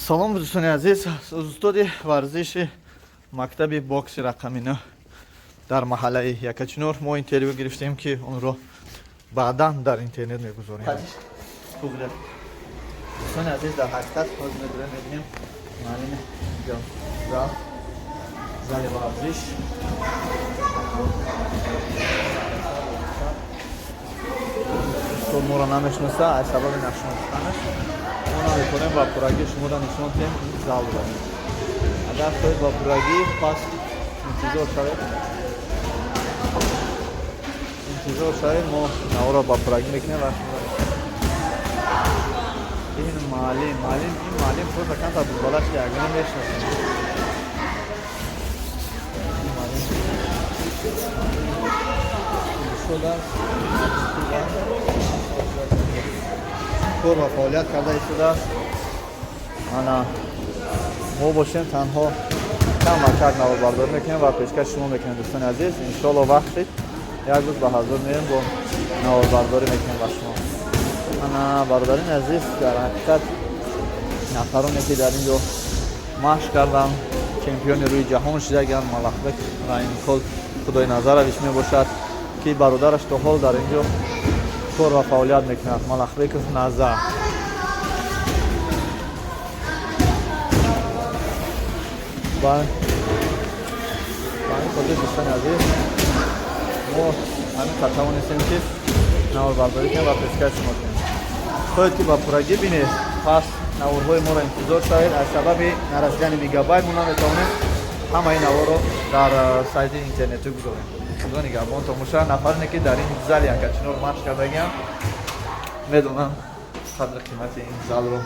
Салом, дӯстони азиз. Устоди варзиши мактаби бокси рақами 9 дар маҳаллаи Якачинор мо интервю гирифтем, ки онро баъдан дар интернет мегузорем. Дӯстони азиз, дар ҳақиқат ҳозир медорем, мебинем маълими инҷо зал, зали варзиш. Устод моро намешиноса, аз сабаби нашинохтанаш мо наметавонем ба пуррагӣ шуморо нишон диҳем ин залро. Агар хоҳед ба пуррагӣ, пас интизор шавед, интизор шавед, мо наворо ба пуррагӣ мекунем ва шуморо. Ин маълим, маълим, ин маълим просто камтар дубалаш ягона мешиносем. Ин маълим шудааст, кор ва фаъолият карда истодааст. Ана мо бошем, танҳо камакак наворбардорӣ мекунем ва пешкаши шумо мекунем. Дӯстони азиз, иншоалло, вақт шид, як рӯз ба ҳазур меем, бо наворбардорӣ мекунем ба шумо. Ана, бародарини азиз, дар ҳақиқат нафароне, ки дар ин ҷо машқ карданд, чемпиони рӯи ҷаҳон шидагианд. Малахбек Раимкол Худойназарович мебошад, ки бародараш то ҳол дар ин ҷо кор ва фаъолият мекунад, Малахбеков Назар. Ба ҳамин хотир, дӯстони азиз, мо ҳамин қад тавонистем, ки наворбардорӣ кунем ва пешкаш шумо кунем. Хоҳед, ки ба пуррагӣ бинед, пас наворҳои моро интизор шавед. Аз сабаби нарасидани мегабайт мо наметавонем ҳамаи наворро дар сайти интернетӣ гузорем. Худо нигаҳбон томоша. Нафаре, ки дар ин зали Якачинор машқ кардагиам, медонанд қадри қимати ин залро.